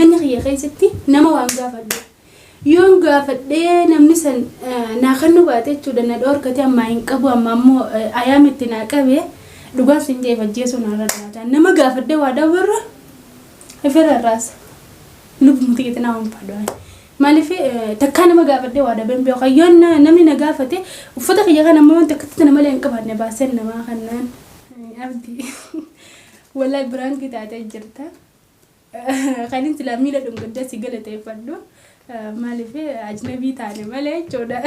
Jireenya kiyya keessatti nama waan gaafadhu. Yoon gaafadhee namni san naa kennuu baate jechuudha na dhoorkate ammaa hin qabu amma ammoo ayaam itti naa qabe dhugaan sin jeef ajjeesuu narra jiraata. Nama gaafadhee waa dhabuurra ifirra raasa. Lubbuma tiyya tanaa waan fadhu. Maaliif takkaa nama gaafadhee waa dhabeen beeku. Yoon namni na gaafate uffata kiyya kana ammoo wanta akkatti tana malee hin qabaanne baaseen namaa kannaan. Abdii. Wallahi biraankii taatee jirta. Kanin silaa miila dhungadda si galateeffadhu. Maaliif ajnabii taane malee jechuudha.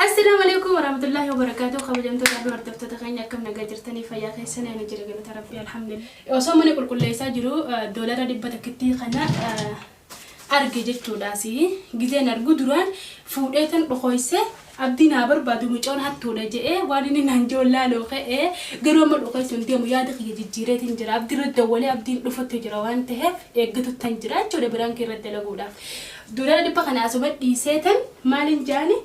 Assalaamu alaikum warahmatullahi wabarakatuh. Kabajamtoota fi hordoftoota keenya akkam nagaa jirtanii fayyaa keessan ani jira galata rabbii alhamdulillah. Osoo mana qulqulleessaa jiru doolara 100 kana arge jechuudhaas gizeen argu duraan fuudheetan dhokoyse abdii naa barbaadu mucoon hattuudha je'ee waan inni naan jiru laaloo ka'ee garuu amma dhokoysu hin deemu yaada kiyya jijjiireetiin jira abdii irra dawwalee abdiin dhufutti jira waan ta'eef eeggatuttan jira jechuudha biraan kee irra dalaguudhaaf. Doolara 100 kana asuma dhiiseetan maalin jaani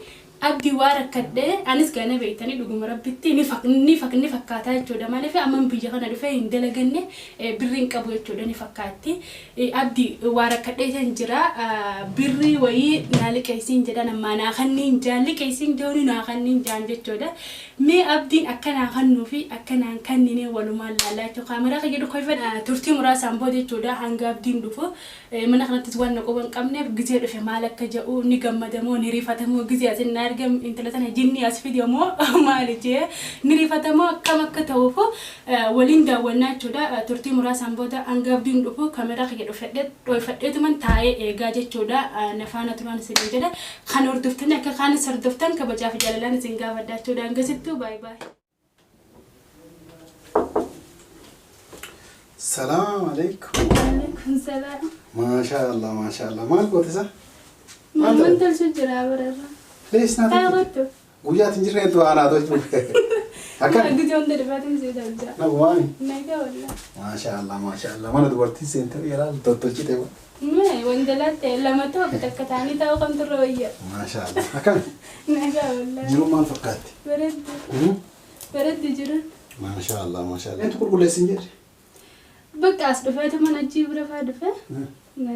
Abdi waa rakkadhe anis gaa na beektanii dhuguma rabbitti ni ni ni fakkaataa jechuudha maaliif amman biyya kana dhufee hin dalaganne birri hin qabu jechuudha ni fakkaatti abdi waa rakkadheetan jira birrii wayii naa liqeessiin jedhan ammaa naa kanniin jaan liqeessiin jooni naa kanniin jaan jechuudha mee abdiin akka naa kannuu fi akka naan kannine walumaan laallaa jechuudha kaameraa kiyya dhukkooffadha turtii muraasaan booda jechuudha hanga abdiin dhufu Mana kanattis waan na quba hin qabneef gizee dhufe maal akka ja'u ni gammada moo ni rifata moo gizee asin na arge intala tana jinnii as fide moo maali jee ni rifata moo akkam akka ta'uufu waliin daawwannaa jechuudha. Turtii muraasaan booda hanga abdiin dhufu kameraa kiyya dhufadhe dhoyfadheetuman taa'ee eegaa jechuudha. Na faana turaan isiniin jedha. Kan hordoftanii akka kaanis hordoftan kabajaa fi jaalalaan isin gaafadha jechuudha. Hangasittuu baay baay. Salaam alaikum. Waalaikum salaam. Maashaa Allah maashaa Allah. Maal goote sa? Maal Mamman ta'e? tolchu jira bararra. Lees naa Taa tolchite. kottu. Guyyaa ati hin jirreetu anaa tolchu. Akkam? Gizee hunda dhufaatiin sii tolcha. Nagumaami. Nagaa wallah. Maashaa Allah maashaa Allah. Mana dubartiin seentee yeroo tottolchite. Mee wanjalaa ta'e lama ta'u takka ta'anii taa'uu kamtu irra wayya. Maashaa Allah. Akkam? Nagaa wallah. Jiruun maal fakkaatti? Bareeddu. Bareeddu jiruun. Maashaa Allah maashaa Allah. Eentu qulqulleessin jedhe? Bakka as dhufeetu mana achii bira faa dhufe.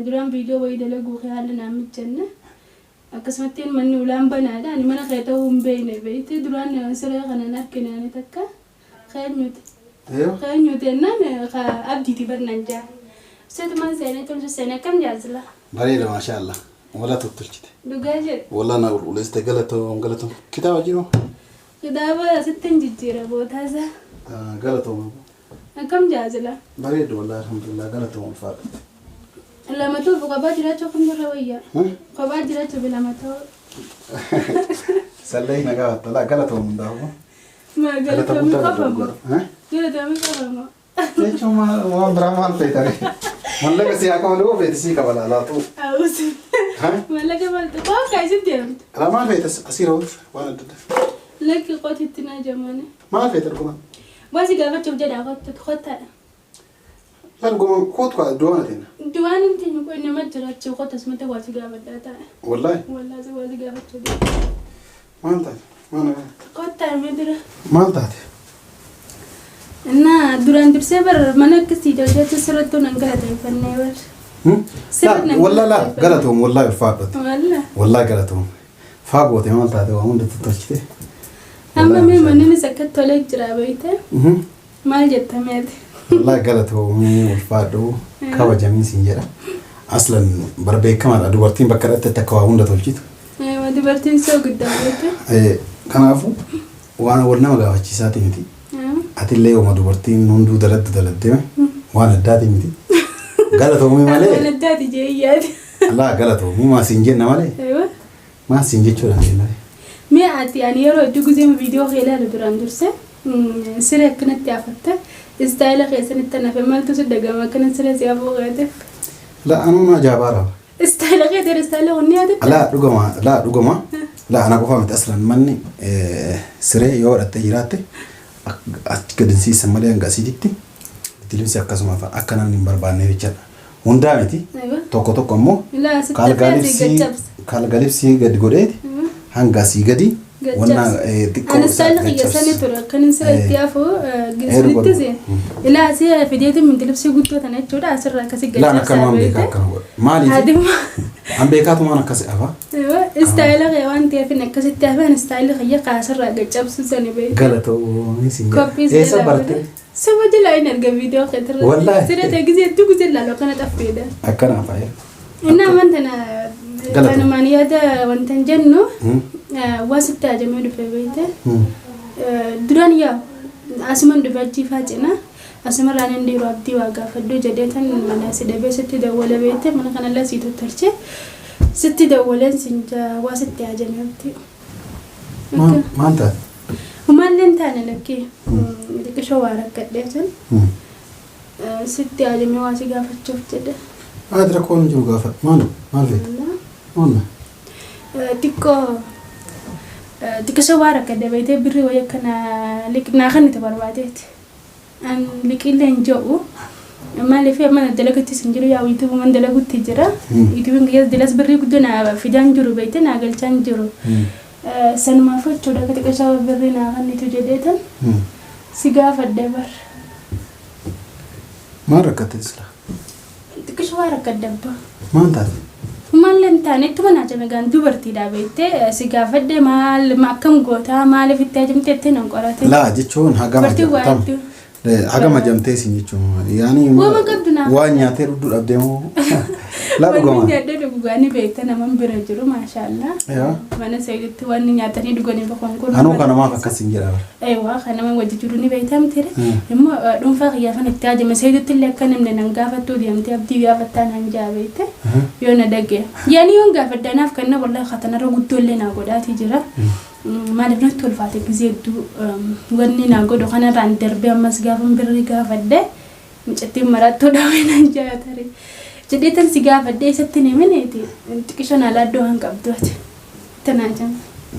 Duraan viidiyoo wayii dalaguu kee haalli naan mijanne. Akkasumatti manni ulaan banaadha. Ani mana kee ta'uu hin beekne beekte. Duraan siree kana hin argine ani takka. Keenyuti. Eeyo. Keenyuti jennaan ka abdiiti barnaan jaa. Seetumaan seenee tolchu seenee akkam jaasila. Bareeda maashaa Allah. Walaa tottolchite. Dhugaa jedhe. Walaa na qulqulleessite galatoom galatoom. Kitaaba jiru? Kitaaba asitti hin jijjiira bootaa isaa. Galatoom. Akkam jaasila. Bareeda walaa alhamdulillah galatoom ulfaadha. Lama ta'uuf kophaa jiraachuu kam irra wayya? Kophaa jiraachuu fi lama ta'uu. Sallee na gaafatta laa galatoom hundaafuu. Maa Galata galatoomii guddaa qofa moo? qabda. Galatoomii qofa moo? Jechuun maal waan biraa maal feetare? Mallaqa si haa kafalu feete sii kafala laatu. Awuus. Mallaqa maaltu koo kaasitti deemte. Alaa maal feete asii rawuuf waan adda addaa. Lakki qotitti naa jamane. Maal feete dhuguma? Waa si gaafachuuf jedhaa kottu kottaadha. Laa dhuguma kootu kaa du'aan ateena. Du'aan hin teenyu qoy nama jiraachuu kottu asumatti waa si gaafadhaa taa'e. Wallaahi. Wallaahi si waa si gaafachuu jedha. Maal taate? Maal na gaafate? Kottaa mee dura. Maal taate? Innaa duraan dursee bar mana akkasii hojjetu sirrattuu nan galateeffannee bar. Sirri nan Wallaa laa galateeffanne. galatoom wallaahi ulfaadhate. Wallaa. Wallaahi galatoom. Faa goote maal taate waa hunda tottolchite. Amma mee manninis akka tolee jira beekte. Maal jetta meeti? Wallaahi galatoomii ulfaadhu kabajamii siin jedha. Aslan bara beekamaadha dubartiin bakka dhatte akka waa hunda tolchitu. Eewa dubartiin soo guddaa beekte. Kanaafuu waan wal nama gaafachiisaati miti. Atillee yooma dubartiin hunduu daladdu daladdee waan addaati miti. Galatoomii Waan malee. addaati jee yaade. Allaa galatoomii maa siin jenna malee. Eewa. Maal siin jechuu dandeenya? Mee ati ani yeroo hedduu gizee viidiyoo kee ilaalu duraan durse siree akkanatti afatte istaayila keessanitti nafe maaltu si dhagama akkana siree si afuu keetiif. La anuu na ajaa'ibaa raba. Istaayila kee ta'e istaayila kun ni yaadatta? La dhugama la dhugama la ana qofa miti aslan manni siree yoo godhattee jiraatte achi gadi hin siisan malee hanga asiititti bidilimsi akkasuma akka namni hin barbaanne jechaadha. Hundaa miti. Tokko tokko ammoo Ilaa asitti hafee asii gad cabsa. kaalgalibsii gadi godheeti hanga asii gadi Wanna xiqqoo Ani istaayilli kiyya sani ture akkan inni sira itti hafu sunitti si ilaa asii fideetiin mintilibsii guddoo tana jechuudha asirra akkasi Laan akkanumaan beekaa akkana godha. Maaliif? Adima An beekaatumaan akkasi hafa. Istaayila kiyya waan ta'eef inni akkasitti hafe ani istaayilli kiyya kaasirraa gaccabsu sani beekte. Galatoomi siin jedha. Kophii Eessa barte? Saba jalaa hin arga viidiyoo keetirra. Wallaahi. Sira ta'e gisee hedduu gisee ilaalu akkana xaffeedha. Akkana hafa. Inni amanta Galatoomi. kanumaan yaada wanta hin jennu waa sitti ajamee dhufe beekte. Duraan yaa asuman dhufe achii faa cina asumarraan hin dhiiru abdii waa gaafadhu jedhee tan mana si dhabee sitti dawwala beekte mana kanallee sii totolche sitti dawwaleen sin waa sitti ajamee abdii. Maal taate? Maallee hin taane lakkii xiqqishoo waa rakkadhee tan sitti ajamee waa si gaafachuuf jedhe. Ati rakkoon hin jiru gaafadhu. Maal maal feete? Maal? Xiqqoo xiqqishoo waa rakkadhe beektee birrii wayii akkana naa kan itti barbaadeeti. An liqiillee hin jedhu. Maaliif mana dalagattis hin jiru yaa yuutuubu man dalagutti jira. Yuutuubiin kiyyaas dilas birrii guddoo naa fidaan jiru beektee naa galchaan jiru. Sanumaaf jechuudha akka xiqqishoo birrii naa kennitu jedheetan si gaafadhe bar. Maal rakkatte sila? Xiqqishoo waa rakkadhe abbaa. Maal taate? Maal hin taane ittuma naa jame gaan dubartiidha beektee si gaafadhe maal akkam gootaa maaliif itti ajamte jettee nan qorate. Laa jechuun hagam Dubartiin waa ajamtama. hedduu. Hagam ajamtee isin jechuun yaani Waama qabdu naaf. waan nyaatee dhugduu dhabdee moo laa Wanni dhugamaan. nyaadhee dhugu ni beekta naman bira jiru maashaallah. Yaa. Mana sayiditti wanni nyaatanii dhuganii bakkoon kun. Anuu kanamaaf akkas hin jedha bara. Eewwa kan nama wajji jiru ni beekta miti. Immoo dhuunfaa kiyyaafan itti ajame sayiditti illee akka namni nan gaafattuu deemtee abdii gaafattaa naan jaa beekte yoo na dhagee. Yaani yoon gaafadha naaf kan na wallahi katanarra guddoo illee naa godhaatii jira. Maaliif natti ulfaate gisee hedduu wanni naa godhu kanarraan darbee ammas gaafan birrii gaafadhe mucattiin marattuu dhawee naan jaa tarii. Jedhee tan si gaafadhe isatti ni mineeti xiqqisho naa laaddoo han qabdu ati. Tanaa jama.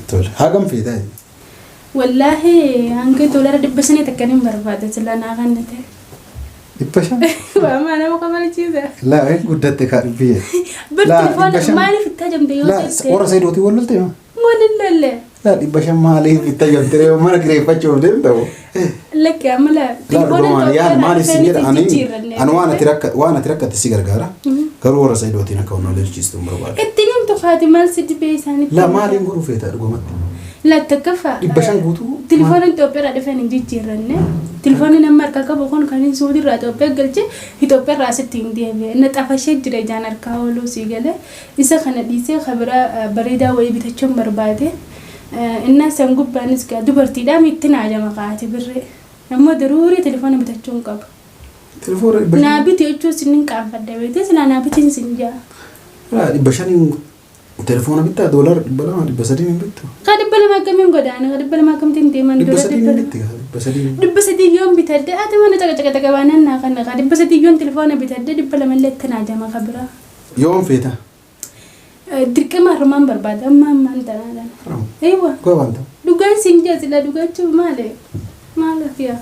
Tole. Hagam feetaa? Wallaahi hanga $500 takkan hin barbaada sila naa kan ta'e. 500? Waa maa nama kafalchiisa. Laa guddatte kaa dhibbi. Bir Laa, telefoona 500. maaliif itti ajamte yoo Laa jette? warra sayidootii wal lolte maa? Waliin lolle. Laa 500 maaliif itti ajamte mana kireeffachuuf deemta moo? Lakki amma laa Laa telefoona dhugamaan yaan maaliif sin jedha ani jijjiirranne. ani waan ati rakkatte si gargaara. Garuu warra sayidootiin akka waan lolchiistu hin barbaadu. Itti himtu haati maal si dhibee isaanitti. Laa maaliin godhuu feeta dhugumatti? Laa takkaffaa. 500 guutuu? Telefoona Itoophiyaarraa dhufeen hin jijjiirranne. Telefoonni nama harkaa qabu kun kan inni Suudiirraa Itoophiyaa galche Itoophiyaarraa asitti hin deebi'e. Inni xafashee jira ijaan harkaa ooluu sii galee. Isa kana dhiisee kabira bareedaa wayii bitachuun barbaade. Innaa san gubbaanis gaa dubartiidhaa miitti naa jama kaa'ati birree. Ammoo daruurii telefoona bitachuu hin qabu. Telefoona 500. Naa biti jechuun sin hin qaanfadha beekte silaa naa bitiin sin jaa. Laa 500 telefoona bittaa $200 300 hin bittu. Ka 200 akkamiin godaana ka 200 akkamittiin deeman Dhibba dura sadii dhibba hin lama. bitti gaa 300. 300 yoon bitadde ati mana caqa caqa caqa baanaan naa kana ka 300 yoon telefoona bitadde 200 illee itti naa jama ka biraa. Yoon feeta? Dirqama harmaan barbaada amma ammaan tanaa kana. Haramu. Eewwa Dhugaa waan ta'u. dhugaan siin jaa sila dhugachuu maali? Maal ati yaa?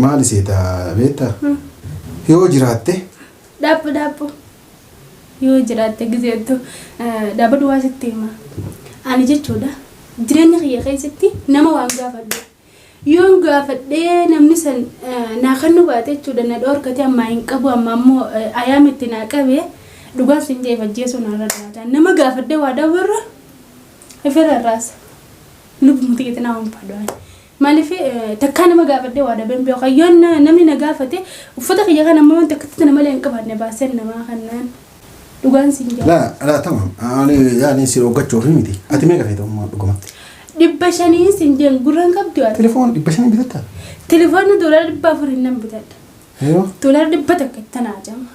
Maali seeta beektaa? Yoo jiraatte Dhaabbu dhaabbu yoo jiraatte gizeettu dhaabbadhu waa sitti hima. Ani jechuudha jireenya kiyya keessatti nama waan gaafadhu. Yoon gaafadhee namni san naa kennu baate jechuudha na dhoorkate ammaa hin qabu amma ammoo ayaam itti naa qabe dhugaan sin jee fajjeesuu narra jiraata. Nama gaafadhee waa dhabarra ifirra raasa. Lubbu xiqqeetti naa hunfadhu. Maaliif takkaa nama gaafadhee waa dhabeen beeku yoon namni na gaafate uffata kiyya kana ammoo wanta akkatti nama malee hin qabaanne baaseen namaa kannaan dhugaan sin jaa. Laa laa tamam ani yaani si dhoggachuuf miti. Ati meeqa feeta ummaa dhugumatti? 500 sin jeen gurraan qabdu ati. Telefoona 500 bitattaa? Telefoonni $400 nan bitadha. Yoo. $100 itti naa jama.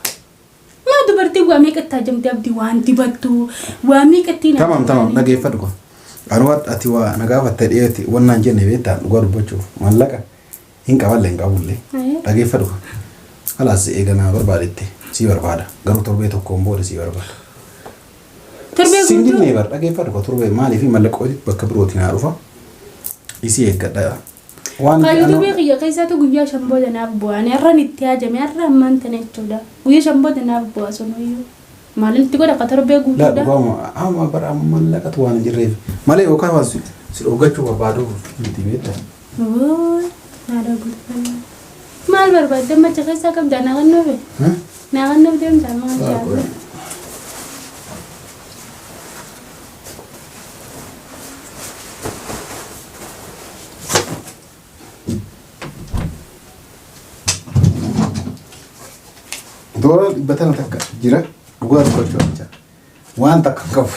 Maa dubartii waa meeqatti ajamte abdii waan dibattu waa meeqatti naa Tamam tamam dhageeffadhu kun. Ani waan ati waa na gaafatte dhiyeetti wannaan jenne beektaa dhugaa dubbachuuf maallaqa hin qaballe hin qabullee. Dhageeffadhu kun. Halaas eeganaa barbaadetti si barbaada. Garuu torbee tokkoon booda si barbaada. Torbee Siin guutuu dinnee bar dhageeffadhu kun torbee maaliif mallaqa bakka birootiin haa dhufa. Isii eeggadha. Waan Kan yuutuubii kiyya keessaatu guyyaa shan booda naaf bu'a. Ani har'an itti haajame har'a ammaan tana jechuudha. Guyyaa shan booda naaf bu'a sunuyyuu. Maalin itti godha ka torbee Laa guutuudha. dhugaama amma bara mallaqatu waan hin jirreef malee yookaan waan Si dhoggachuu barbaaduuf miti beektaa? Woo, naa dhaggeeffannaa. Maal barbaadde macha keessaa qabdaa naa kan nuufe? Naa kan nuuf deemtaa maal jaalladha? Doora dhibba tana takka jira dhugaa dubbachuu jecha. Waan takka hin qabu.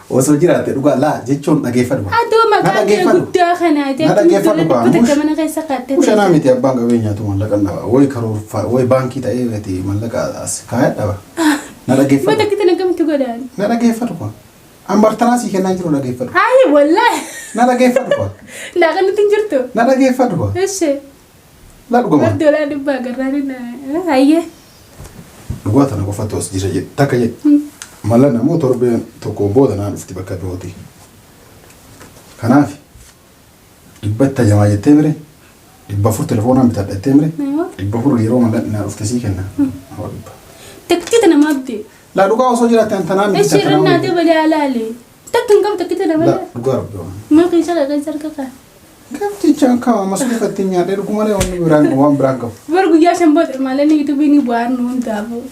Osoo jiraate dhugaa laa jechuun dhageeffadhu. Adoo maqaa kee guddaa kanaati. Na dhageeffadhu Akkamitti kaa. dhibba takka mana keessa kaattee Mushanaa miti abbaan qabeenyaatu mallaqa dhaba. Wayi karoorfa wayi baankii ta'ee gati mallaqa as kaayee dhaba. Na Dhibba dhageeffadhu. takka tana akkamitti godhaan? Na dhageeffadhu kaa. Ambartanaa sii kennaa jiru dhageeffadhu. Hayi wallaahi. Na dhageeffadhu kaa. Naa kan nuti hin jirtu. Na dhageeffadhu kaa. Eshi. La dhuguma. Bar doolaa dhibba agarraan hayyee. Dhugaa tana qofatu as jira jedhe takka jedhe. Mala namoo torbee tokko booda naa dhufti bakka birooti. Kanaaf dhibba itti hajamaa jettee mire 400 telefoonaan bitadha jettee mire 400 yeroo mallaqni naa dhufte sii kenna. Hoo dhibba. Takki tana maabdi. Laa dhugaa osoo jiraatte an tanaa miti Eshi irra naa dabalee alaale. Takka hin qabu takki tana Laa malee. dhugaa rabbi waan. Maa keessa keessa harka kaa. Gamtichaan kama masruufa ittiin nyaadhee dhugu malee wanni biraan waan biraan qabu. Bar guyyaa shan booda maalan yuutuubiin ni bu'aan nu hundaafu.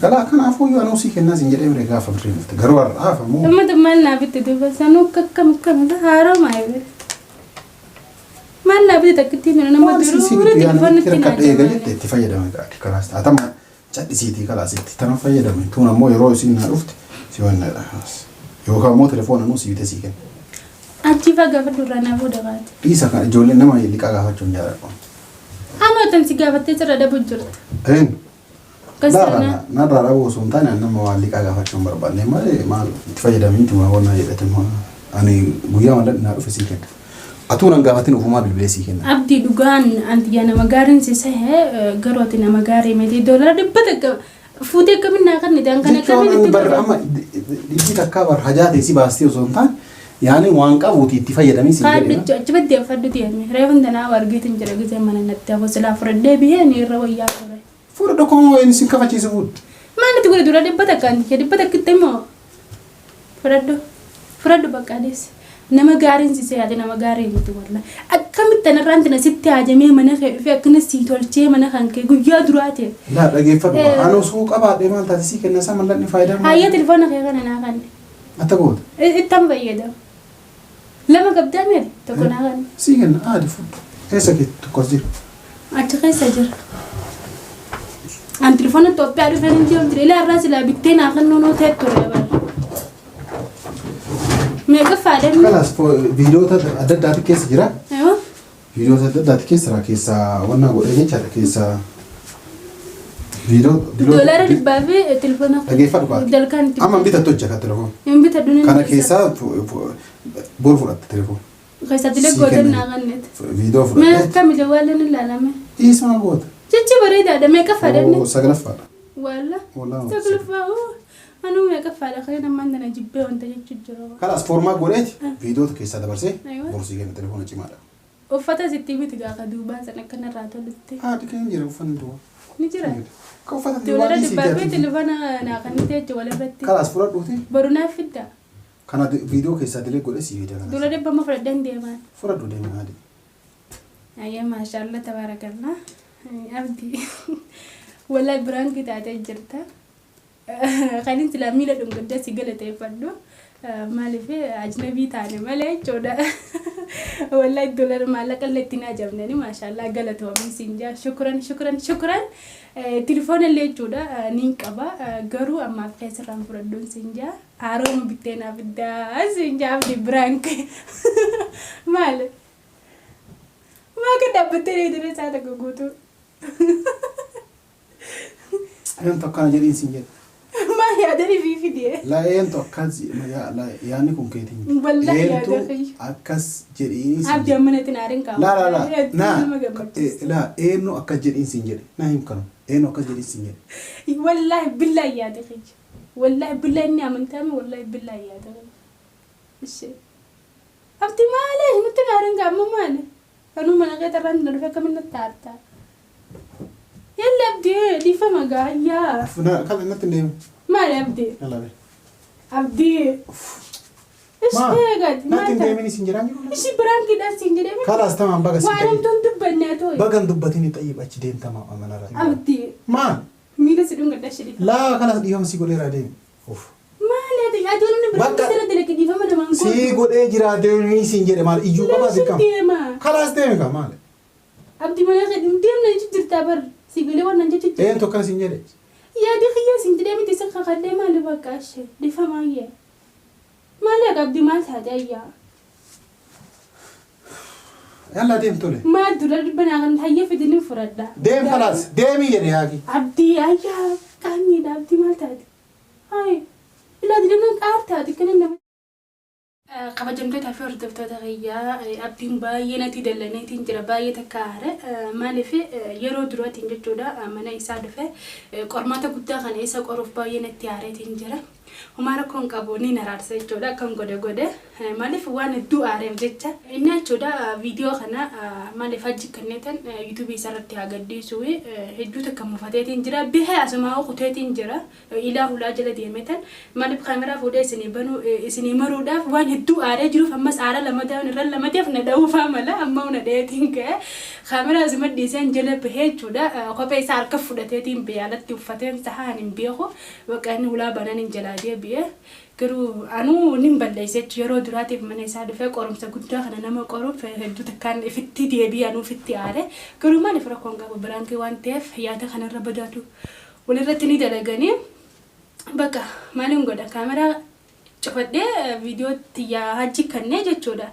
Kalaa kanaafuu iyyuu anuu sii kennaa siin jedhee mire gaafa birriin dhufte garuu har'aaf ammoo Amma maal naa bitte duuba sanuu akka akkam akkam haaroo maayile. Maal naa bitte takkitti mina nama maal sii sii duruu bitu yaani telefoonni itti itti naa rakkadhe eega jette jabaane. itti fayyadame gaadhi kalaas taatama cadhisiitii kalaas itti tana fayyadame tuun ammoo yeroo isiin naa dhufte si wanna yookaan immoo telefoona anuu sii bite sii kenna. Achi faa gaafadhu irraa naa booda baate. Dhiisa kan ijoolleen nama liqaa gaafachuu hin jaalladhu. Anoo tan si gaafattee sirra dhabu jirta. Eenyu? Kastaanaa. Narraa dhabuu osoo hin taane ani nama waan liqaa gaafachuu hin barbaanne malee maal itti fayyadamiiti maa waan jedhate maa ani guyyaa mallaqni naa dhufe sii kenna. Atuu nan gaafatin ofumaa bilbilee sii kenna. Abdii dhugaan anti yaa nama gaariin si sahe garuu ati nama gaarii miti doolara dhibba takka fuutee akkamiin naa kennite an kana Jechuun akkamiin itti bar godhe? amma dhibbi takkaa bar hajaa ta'e si baastee osoo hin taane yaani waan qabuuti itti fayyadamii siin jedhe. Kaadhichu achi baddee uffadhu deeme reefun tanaa argeetin jira gisee mana natti hafu silaa fudhadhee bihee ni irra wayyaa ture. Fuudha dhokkoon wayiin isin kafachiisu fuudhu. Maal itti godhe dura dhibba takka anti kee dhibba takkitti immoo fudhadhu fudhadhu bakka adees nama gaariin si se'ate nama gaarii miti walla akkamitti anarraan tina sitti haajamee mana kee dhufee akkana sii tolchee mana kan kee guyyaa duraa ta'e. Laa dhageeffadhu. Ani osoo qabaadhee maal taate sii kenna isaa mallaqni faayidaa maal? Hayyee telefoona kee kana naa kanne. Atta goota. Ittan fayyadamu. Lama qabdaa meeti tokko naa kanne. Sii kenna aadi fuudhu. Eessa kee tokko as jira. Achi keessa jira. An telefoona Itoophiyaa dhufee hin jiru jira. Ilaa irraa silaa bittee naa kennuu nuu ta'e ture bara. Meeqa faadha? Kalaas viidiyoota adda addaati keessa jira. Aywa. Viidiyoota adda addaati keessa jira keessaa wannaa godhee jechaadha keessaa. Viidiyoo Doolaara dhibbaa fi telefoona. Dhageeffadhu kaa. Dalkaan itti. Amma bitattu jecha kan telefoon. Hin bitadhu ni Kana keessaa bor fudhatte telefoon. Keessatti illee Sii gootan kenna. naa kenneet. Viidiyoo Mee fudhatte. akkami jawwaalleen ilaalame. Dhiisuma goota. Jechi bareedaadha meeqa faadhanne? Oo, Sagalaffaadha. Walla. Walaa. Saglaffaa oo. Anuu meeqa faadha kan ammaan tana jibbee wanta jechuu jiru. Kalaas foormaa godheeti viidiyoota keessaa dabarsee Aywa. borsii kenna telefoona cimaadha. Uffata sitti miti gaafa duubaan sana akkanarraa tolutti. Haadhi keenya jira uffanni duwwaa. Ni jira. Ka uffata Doolaara dhiisii dhibbaa fi jaati. telefoona naa kennite jechuudha walirratti. Kalaas fudhadhuuti Boru naaf fidda. kana viidiyoo keessaa dilee godhee sii fida Doolaara kalaas. dhibba amma fudhadheen deemaan. Fudhadhu deema haadhi. Ayyee maashaallah tabaarakallah. Abdii wallahi biraan kitaatee jirta. Kanin silaa miila dhungadda si galateeffadhu. Maaliif ajnabii taane malee jechuudha. Wallahi doolaara maallaqa illee ittiin ajabnani maashaallah galatoomii siin jaa shukran shukran shukran. Telefoona illee jechuudha niin qaba garuu ammaaf keessarraan fudhadhuun siin jaa. Haarooma bittee naaf iddaa siin jaa abdii biraan maali? Maa kan dhaabbattee dheedina isaa tokko guutuu. Eentu akkana jedhiin siin jedhe. Maa yaadanii fi fidee. Laa eentu akkas yaa- yaadni kun keetiin miti. Wallahi Eentu yaada kiyya. akkas jedhiin siin Abdii jedhe. amma natti naariin kaa'u. Laa laa laa naa Nama gammachiisa. laa eenyu akkas jedhiin siin jedhe naa him kanu eenyu akkas jedhiin siin jedhe. Wallaahi billaahi yaada kiyya. Wallaahi billaahi inni amantaame wallaahi billaahi yaada kiyya. Ishee. Abdii maali nutti naariin kaa'amu maali? Anuu mana kee tarraan na dhufe akkamiin natti aarta? Yalli abdii dhiifama gaayyaa. Na kan natti hin deemu. Maali abdii? Yalla bee. Abdii. Ishi Maal? eegati. Natti hin deemin isin jedhaan jiru. Ishi prankiidhaan siin jedhee miti. Kalaas tamaan baga si Waan ta'e. hamtuun dubbanne haa ta'u. Baga hin dubbatin xayyib achi deemtama manarra. Abdii. Maal? Miila si dhungadha shi dhiifama. Laa kalas dhiifama si godheera deemi. Uff. Maali ati ati namni biraa Bakka- sirra dalage dhiifama namaan Si godhu. godhee jira deemii siin jedhe maal iyyuu qabaa Laashin dirqama. deema. Kalaas deemi kaa maali? Abdi mana kee deemna jechu jirtaa bar. Si galee waan nan jechu jirta. Eentu akkana siin jedhe? Yaadi kiyya siin jedhee miti si kakadhee maali bakka ishee dhiifama ayyee. Maali akka abdi maal taate ayyaa. Yallaa deem tole. Maal dura dhibba naa kan hayya fidinin fudhadha. Deem kalaas deemii jedhe yaaki. Abdii ayyaa qaanyiidha abdii maal taate. Hayi ilaa dilamnan qaar taate kana nama. Kabajamtootaa fi hordoftoota kiyyaa abdiin baay'ee natti dallaneetiin jira baay'ee takka aare maaliif yeroo duraatiin jechuudha mana isaa dhufe qormaata guddaa kana isa qoruuf baay'ee natti aareetiin jira. Homaa rakkoo hin qabu ni naraarsa jechuudha akkan godhe godhe maaliif waan hedduu aareef jecha inni jechuudha viidiyoo kana maaliif hajji kenneetan yuutuubii isarratti haa gadhiisu hedduu takka mufateetiin jira bihee asumaa kuteetiin jira. Ilaa hulaa jala deemetan maaliif kaameraa fuudhee isinii banuu isinii maruudhaaf waan hedduu aaree jiruuf ammas aara lamataa irra lamateef na dha'uufaa mala amma na dha'eetiin ka'e kaameraa asuma dhiiseen jala bahee jechuudha kophee isaa harka fudhateetiin bahee alatti uffateen sahaan hin beeku bakka inni hulaa banaan hin jalaa deebi'e garuu anuu nin balleesse jechuudha yeroo duraatiif mana isaa dhufee qorumsa guddaa kana nama qoruuf hedduu takkaan ifitti deebi'ee anuu ifitti aare garuu maaliif rakkoon qabu biraankii waan ta'eef yaada kanarra badaatu walirratti ni dalaganii bakka maaliin godha kaameraa cufadhee viidiyoo tiyyaa hajji kannee jechuudha.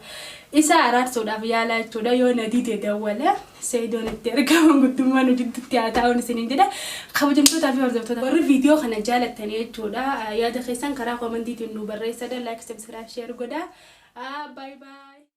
Isa araarsuudhaaf yaalaa jechuudha yoo na dide dawwala Seedoon itti ergama guddummaa nu jidduutti haa taa'uun isiniin jedha. Kabajamtootaa fi hordoftoota warri viidiyoo kana jaalattanii jechuudha yaada keessan karaa koomantiitiin nu barreessadha like subscribe share godha. Bye bye.